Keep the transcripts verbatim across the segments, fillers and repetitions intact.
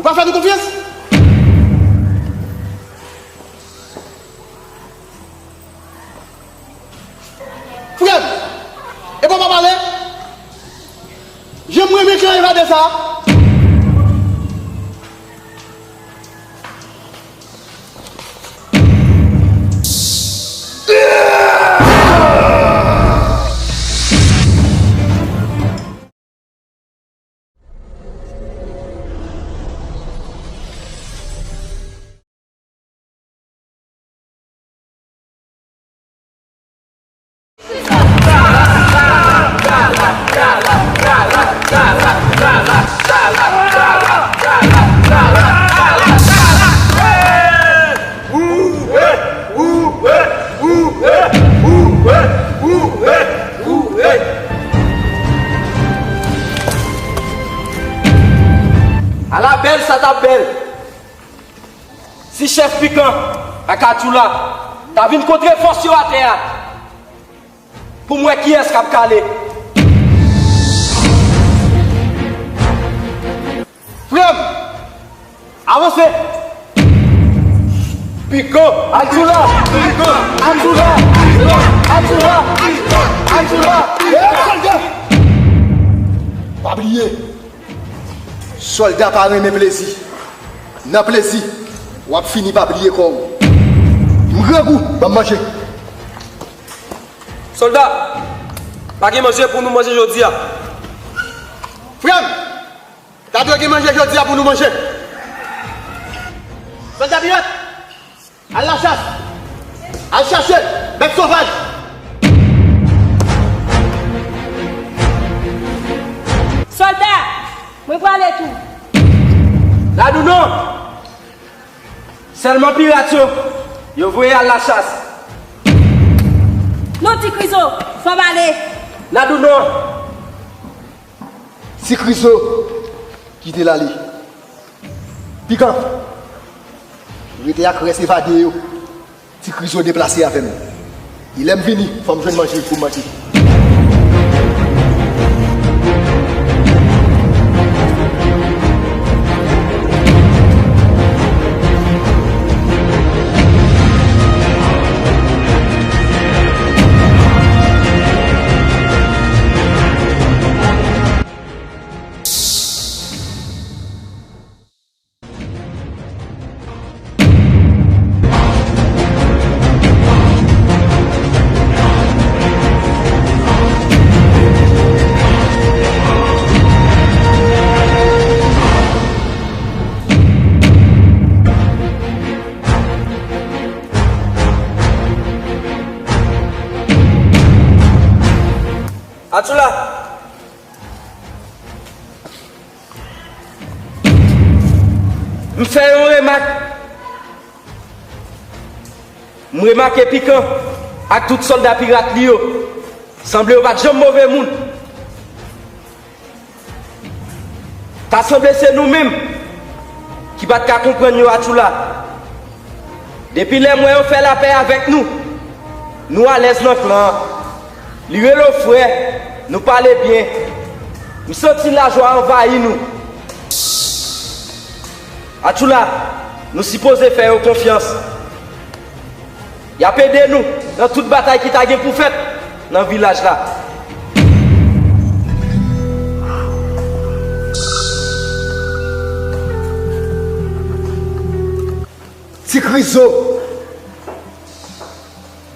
Ou pa fè nou konfyans? Frè m, epa w pa pale? Jan m renmen jan evade sa a. Ala bèl sa t ap bèl si chèf Pikan ak Atchoula ta vin kontre fòs yo atè a pou m wè kiyès k ap kale. Frè m, avanse! Pikan! Atchoula! Pikan! Atchoula! Atchoula! Atchoula! Hey, sòlda! Pa bliye, sòlda pa renmen plezi. Nan plezi, w ap fini pa bliye kò w. M grangou, ban m manje. Sòlda, pa gen manje pou nou manje jodi a. Frè m, ta dwe gen manje jodi a pou nou manje. Sòlda Pirat, al lachas. Al chache bèt sovaj. Sòlda, mwen prale tou. Nadouno! Sèlman pirat yo, yo voye al lachas. Non, Ti Krizo, fò m ale. Nadouno! Ti Krizo, kite l ale. Pikan, rete ak rès evade yo. Ti Krizo deplase avè m. E lè m vini, fò m jwenn manje pou m manje. Atchoula! M fè yon remak. M remake Pikan ak tout sòlda pirat li yo. Sanble yo pa t janm move moun. Ta sanble se nou menm ki pa t ka konprann yo, Atchoula. Depi lè m wè yo fè lapè avèk nou, nou alèz nan klan an. Li rele w frè, nou pale byen. M santi lajwa anvayi nou. Atchoula, nou sipoze fè yo konfyans. Y ap ede nou nan tout batay ki ta gen pou fèt nan vilaj la. Ti Krizo,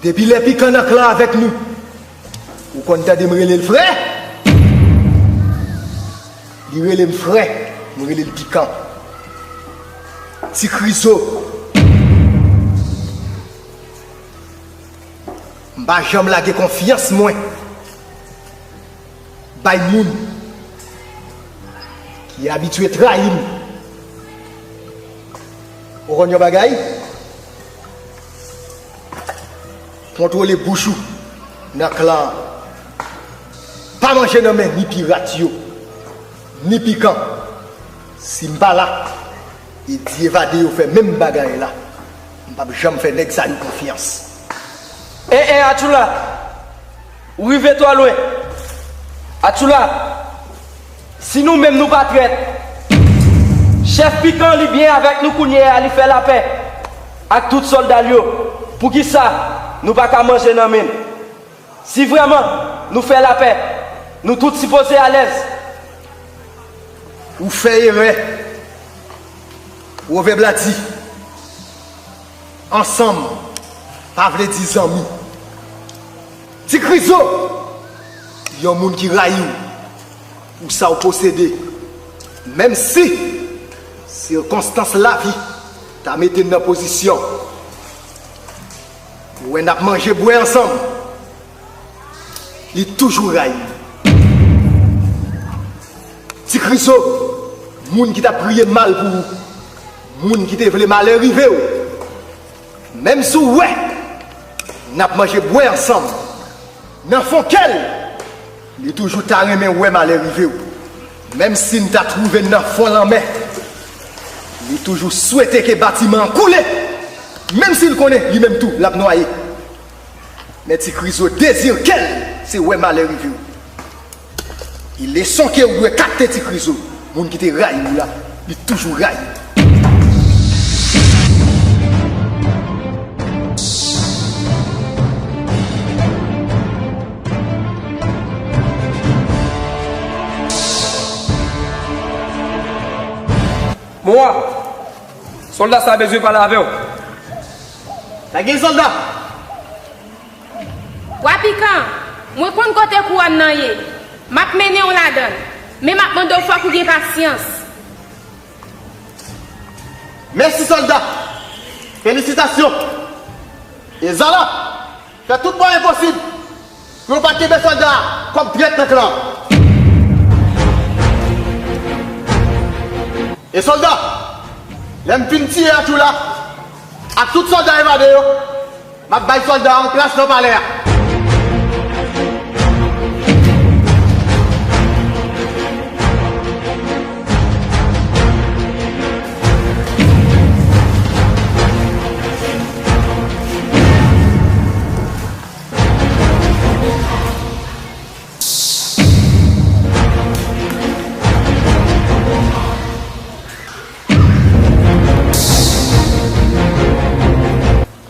depi lè Pikan nan klan avèk nou, ou konn tande m rele l frè? Li rele m frè, m rele l Pikan. Ti Krizo, m pa janm lage konfyans mwen bay moun ki abitye trayi m. Ou konn yon bagay? Kontwole bouch ou nan klan an. Pa manje nan men ni pirat yo, ni Pikan. Si m pa la, e di evade yo fè menm bagay la. M p ap janm fè nèg sa yo konfyans. E, e, Atchoula, ou rive twò lwen. Atchoula, si nou menm nou pa trèt, Chèf Pikan, li byen avèk nou kounye a, li fè lapè ak tout sòlda l yo. Poukisa nou pa ka manje nan men l? Si vrèman nou fè lapè, nou tout sipoze alèz. Ou fè erè. Pwovèb la di, ansanm pa vle di zanmi. Ti Krizo, yon moun ki rayi w pou sa w posede, menm si sikonstans lavi ta mete n nan pozisyon pou wè n ap manje bwè ansanm, li toujou rayi w. Ti Krizo, moun ki t ap priye mal pou ou, moun ki te vle malè rive w, menm si w wè n ap manje bwè ansanm, nan fon kè l, li toujou ta renmen wè malè rive w. Menm si n ta twouve n nan fon lanmè, li toujou swete ke batiman an koule, menm si l konnen li menm tou l ap nwaye. Men Ti Krizo, dezi kè l se wè malè rive w. E leson ke ou dwe kapte, Ti Krizo, moun ki te rayi w la, li toujou rayi w. Bon, a, sòlda sa bezwen pale avè w. Lage sòlda! Wa Pikan, mwen konn kote kouwòn nan ye. M ap mennen w ladan l. Men m ap mande w fòk ou gen pasyans. Mèsi sòlda! Felisitasyon! E Zala, fè tout mwayen posib pou yo pa kenbe sòlda a kòm trèt nan klan an. E sòlda, lè m fin tiye Atchoula ak tout sòlda evade yo, m ap bay sòlda a yon plas nan palè a.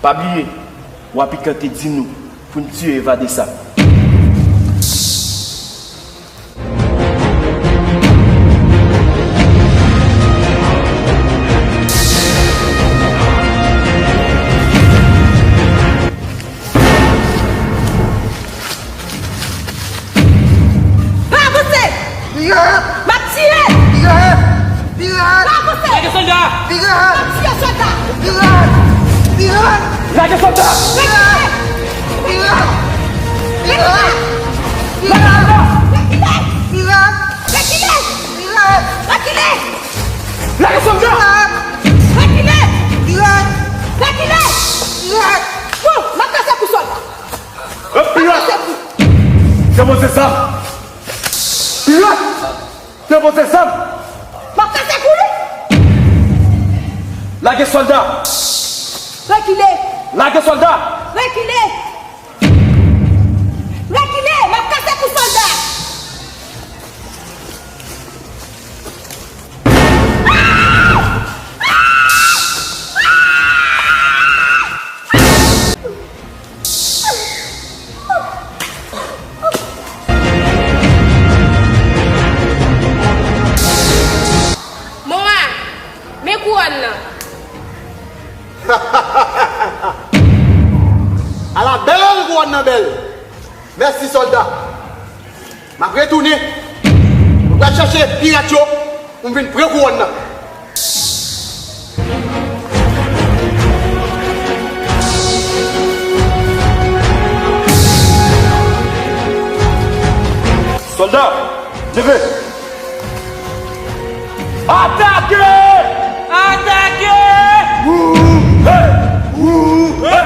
Pa bliye, Wa Pikan te di nou pou n tiye evade sa. Pa avanse! Pirat! M ap tiye! Pirat! Pirat! Pa avanse! Lage sòlda! Pirat! M ap tiye sòlda! Pirat! Pirat! Lage sòlda! Pirat! Pirat! Pirat! Pirat! Rekile! Pirat! Rekile! Pirat! Rekile! Lage sòlda! Rekile! Pirat! Rekile! Pirat! Bon, m ap kase kou sòlda! Pirat! Depoze zam! Pirat! Depoze zam! M ap kase kou li! Lage sòlda! Rekile! Lage sòlda! Rekile! Rekile! M ap kase kou sòlda! Mowa, men kouwòn nan. Ala bèl kouwòn nan bèl! Mèsi sòlda! M ap retounen. Mwen pral chache pirat yo pou m vin pran kouwòn nan. Sòlda, leve! Atake! Atake! Wouhe! Wouhe!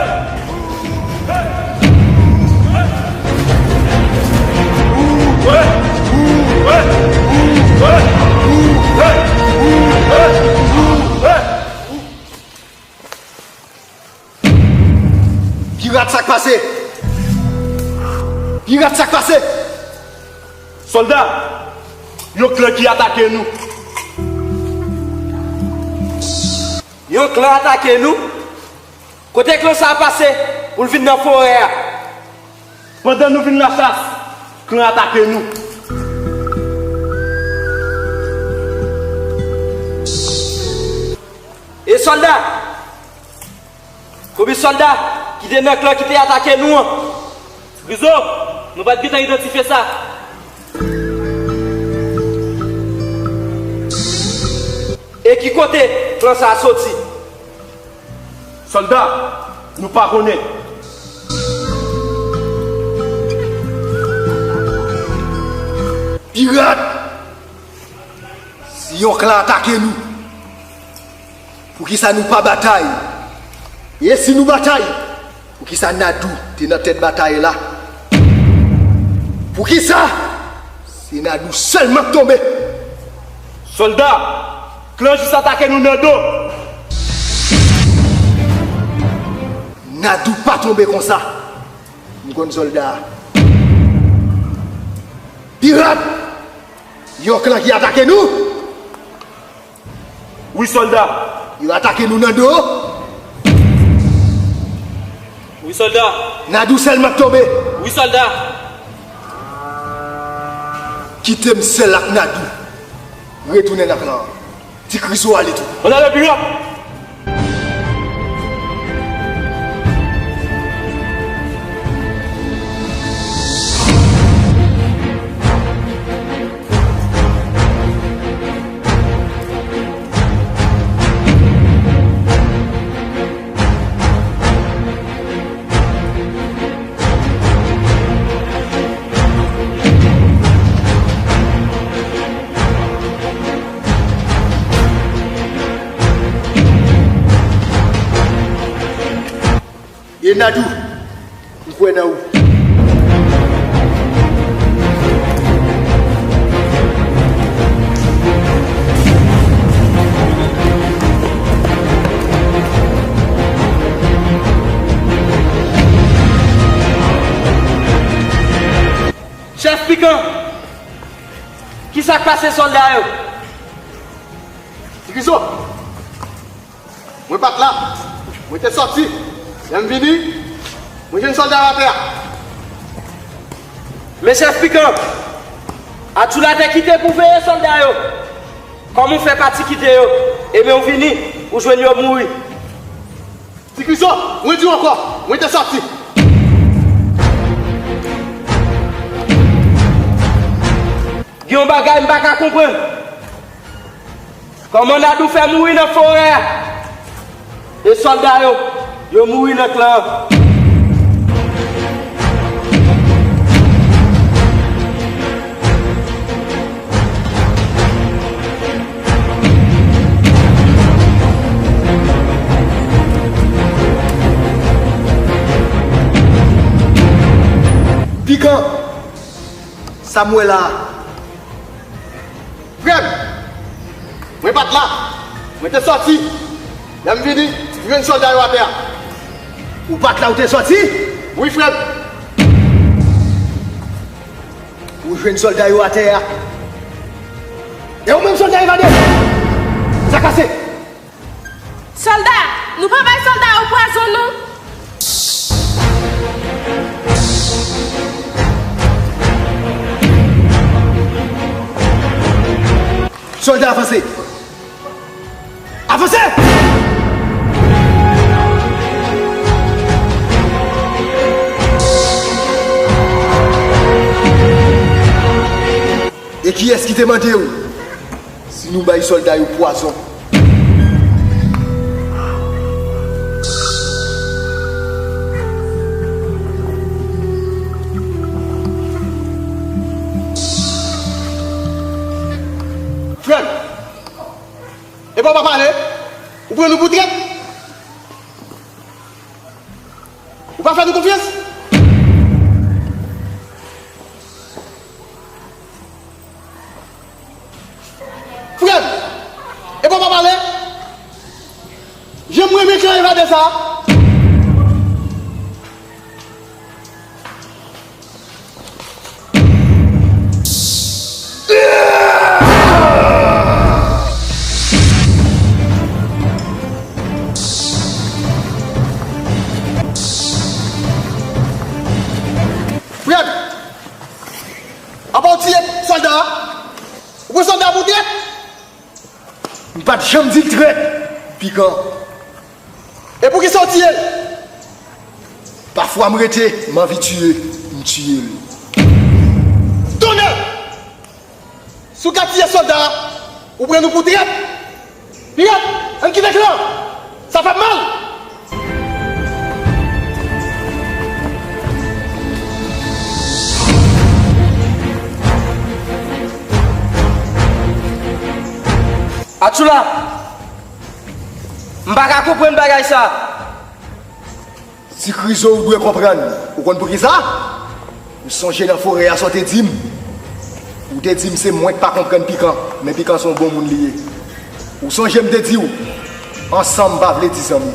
Pirat, sa k pase? Pirat, sa k pase? Sòlda, yon klan ki atake nou. Yon klan atake nou. Kote klan sa a pase pou l vin nan forè a? Pandan nou vin lachas, klan atake nou. E sòlda? Konbyen sòlda ki te nan klan ki te atake nou an? Grizo, nou pa t gentan idantifye sa. E ki kote klan sa a soti? Sòlda, nou pa konnen. Pirat! Si yon klan atake nou, poukisa nou pa batay? E si nou batay, poukisa Nadou te nan tèt batay la? Poukisa se Nadou sèlman k tonbe? Sòlda, klan jis atake nou nan do. Nadou pa tonbe konsa. M konn sòlda a. Pirat! Yon klan ki atake nou? Wi, sòlda. Yo atake nou nan do. Wi, sòlda. Nadou sèlman k tonbe. Wi, sòlda. Kite m sèl ak Nadou. Retounen nan klan an. Ti Krizo ale tou. Ann ale, pirat! E Nadou, m kwè nan ou. Chèf Pikan, kisa k pase sòlda yo? Ti Krizo, mwen pa t la. Mwen te sòti. Lè m vini, mwen jwenn sòlda yo atè a. Men chèf Pikan, Atchoula te kite pou veye sòlda yo. Kòm ou fè pati kite yo, ebyen ou vini, ou jwenn yo mouri. Ti Krizo, mwen di w ankò, mwen te sòti. Gen yon bagay m pa ka konprann. Kòman Nadou fè mouri nan forè a? E sòlda yo, yo mouri nan klan an. Pikan, sa m wè la a. Frè m, mwen pa t la. Mwen te sòti. Lè m vini, m jwenn sòlda yo atè a. Ou pa t la, ou te sòti? Wi, frè m. Ou jwenn sòlda yo atè a. E ou menm, sòlda evade. Sa k pase? Sòlda, nou pa bay sòlda yo pwazon, non. Sòlda, avanse! Avanse! E kiyès ki te mande w si nou bay sòlda yo pwazon? Frè m, epa w pa pale? Ou pran nou pou trèt? Ou pa fè nou konfyans? Frè m, epa w pa pale? Jan m renmen klan evade sa a. M pa t janm di l trèt, Pikan. E poukisa w tiye l? Pafwa m rete, m anvi tiye, m tiye l. Tonnè! Si w ka tiye sòlda a, ou pran nou pou trèt! Pikan, ann kite klan! Sa fè m mal! Atchoula! M pa ka konprann bagay sa! Ti Krizo, ou dwe konprann. Ou konn poukisa? M sonje nan forè a sa w te di m. Ou te di m se mwen k pa konprann Pikan, men Pikan se yon bon moun li ye. Ou sonje m te di w, ansanm pa vle di zanmi.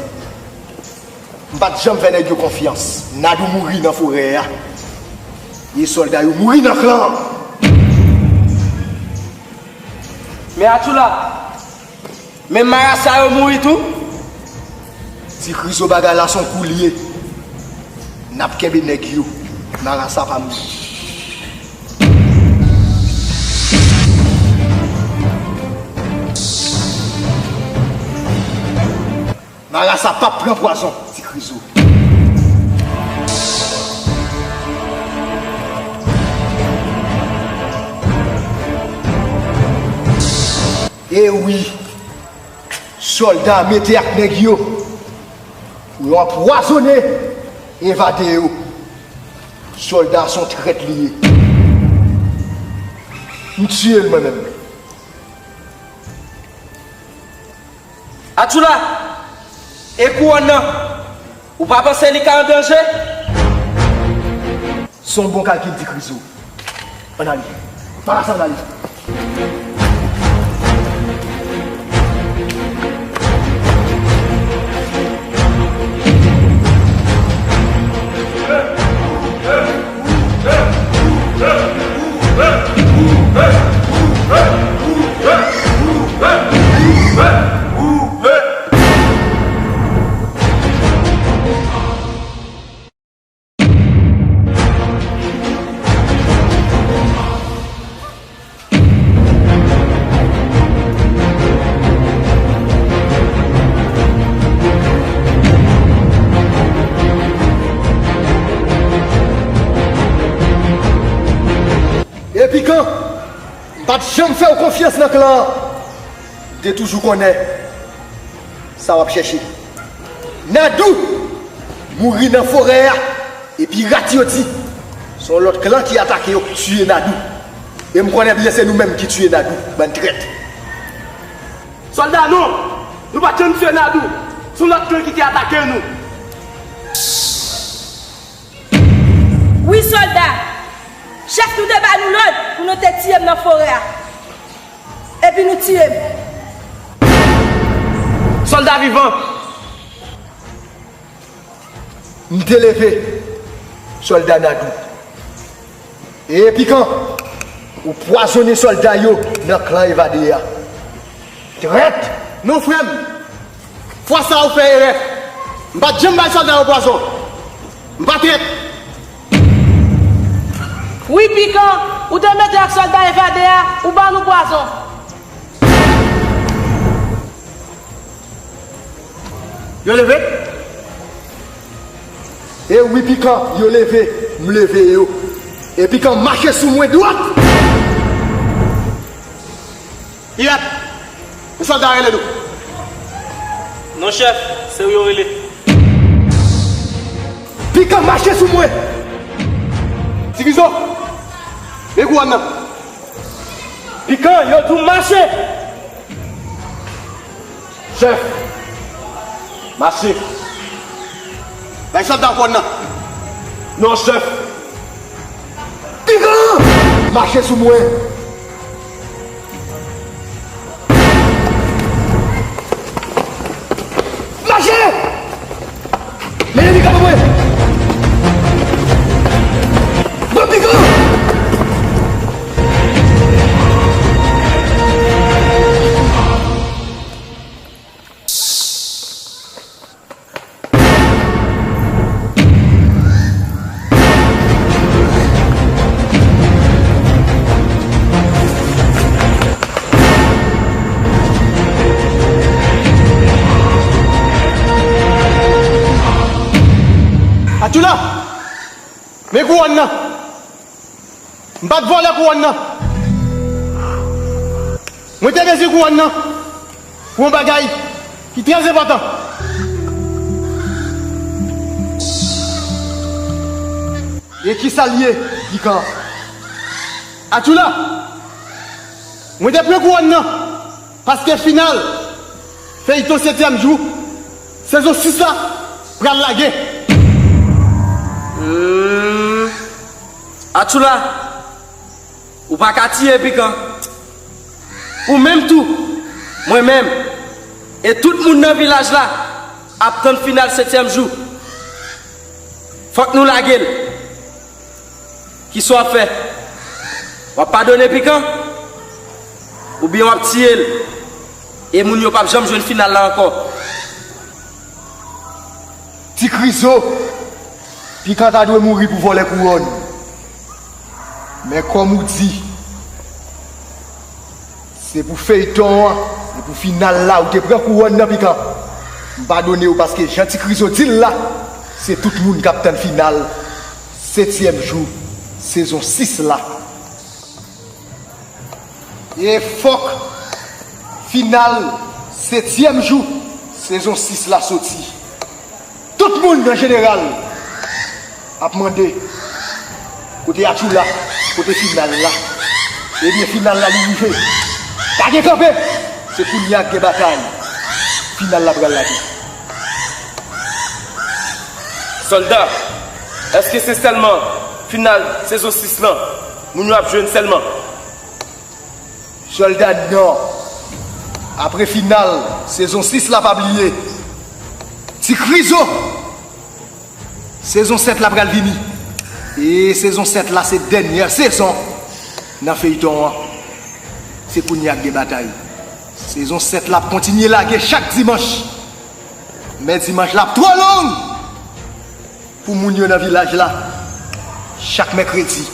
M pa t janm fè nèg yo konfyans. Nadou mouri nan forè a. E sòlda yo mouri nan klan an. Men Atchoula, men marasa yo mouri tou? Ti Krizo, bagay la se yon kou l ye. N ap kenbe nèg yo. Marasa pa mouri. Marasa p ap pran pwazon, Ti Krizo. E wi, sòlda mete ak nèg yo pou yo anpwazonnen evade yo. Sòlda a se yon trèt li ye. M tiye l mwen menm. Atchoula, e kouwòn nan, ou pa panse li ka an danje? Se yon bon kalkil, Ti Krizo. Ann ale. Marasa, ann ale. E Pikan, m pa t janm fè w konfyans nan klan an. M te toujou konnen sa w ap chèche. Nadou mouri nan forè a, epi rat yo di se yon lòt klan ki atake yo k tiye Nadou. E m konnen byen se nou menm ki tiye Nadou, bann trèt. Sòlda, non! Nou pa t janm tiye Nadou. Se yon lòt klan ki te atake nou. Wi, sòlda! Chèf nou te ba nou lòd pou nou te tiye m nan forè a. Epi nou tiye m. Sòlda vivan! M te leve sòlda Nadou. E Pikan, ou pwazonnen sòlda yo nan klan evade a. Trèt! Non, frè m. Fwa sa a ou fè erè. M pa t janm bay sòlda yo pwazon. M pa trèt. Wi, Pikan, ou te mete ak sòlda evade a, ou ban nou pwazon. Yo leve? E wi, Pikan, yo leve. M leve yo. E Pikan mache sou mwen dwat. Pirat! Yon sòlda rele nou. Non, chèf, se ou yo rele. Pikan mache sou mwen! Ti Krizo, men kouwòn nan. Pikan, yo di w mache! Chèf, mache. Bay sòlda w kòn nan. Non, chèf. Pikan! Mache sou mwen. Mache! Mennen Pikan pou mwen. Pran Pikan! Men kouwòn nan. M pa t vòlè kouwòn nan. Mwen te bezwen kouwòn nan pou yon bagay ki trè enpòtan. E kisa l ye, Pikan? Atchoula! Mwen te pran kouwòn nan paske final feyton setyèm jou sezon sis la pral lage. Hmm. Atchoula, ou pa ka tiye Pikan. Ou menm tou, mwen menm, e tout moun nan vilaj la ap tann final setyèm jou. Fòk nou lage l. Kisa w ap fè? W ap padone Pikan? Oubyen w ap tiye l? E moun yo p ap janm jwenn final la ankò. Ti Krizo, Pikan ta dwe mouri pou vòlè kouwòn. Men kòm ou di, se pou feyton an, se pou final la, ou te pran kouwòn nan Pikan. M padone w paske jan Ti Krizo di l la, se tout moun k ap tann final setyèm jou sezon sis la. E fòk final setyèm jou sezon sis la soti. Tout moun an jeneral ap mande, kote Atchoula, kote final la? Ebyen, final la li rive. Pa gen kanpe. Se kounye a k gen batay. Final la pral lage. Sòlda, èske se sèlman final sezon sis lan moun yo ap jwenn sèlman? Sòlda, non. Apre final sezon sis la, pa bliye, Ti Krizo, sezon sèt la pral vini. E sezon sèt la se dènyè sezon nan feyton an. Se kounye a k gen batay. Sezon sèt la ap kontinye lage chak dimanch. Men dimanch la ap twò long pou moun yo nan vilaj la. Chak mèkredi,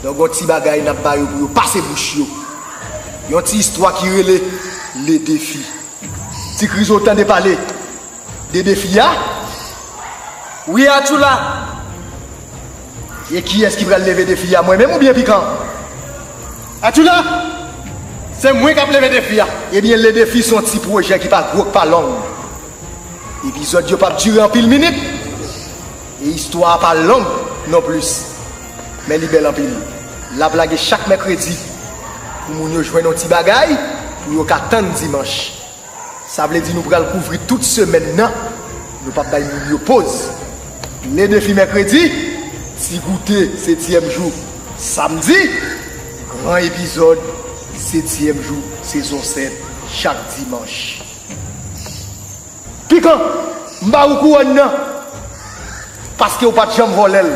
nou gen yon ti bagay n ap ba yo pou yo pase bouch yo. Yon ti istwa ki rele Le Défi. Ti Krizo, tande pale de defi a? Wi, Atchoula. E kiyès ki pral leve defi a, mwen menm oubyen Pikan? Atchoula, se mwen k ap leve defi a. Ebyen, Le Défi se yon ti pwojè ki pa gwo, k pa long. Epizòd yo p ap dire anpil minit. E istwa a pa long non plis. Men li bèl anpil. L ap lage chak mèkredi pou moun yo jwenn yon ti bagay pou yo ka tann dimanch. Sa vle di nou pral kouvri tout semèn nan. Nou p ap bay moun yo poz. Le Défi mèkredi, Ti Goute setyèm jou samdi, gran epizòd setyèm jou sezon sèt chak dimanch. Pikan, m ba ou kouwòn nan, paske ou pa t janm vòlè l.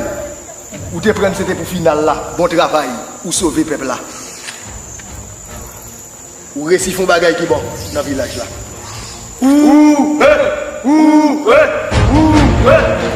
Ou te pran l, se te pou final la. Bon travay, ou sove pèp la. Ou resi fè yon bagay ki bon nan vilaj la. Ou, e, ou, e, ou, e.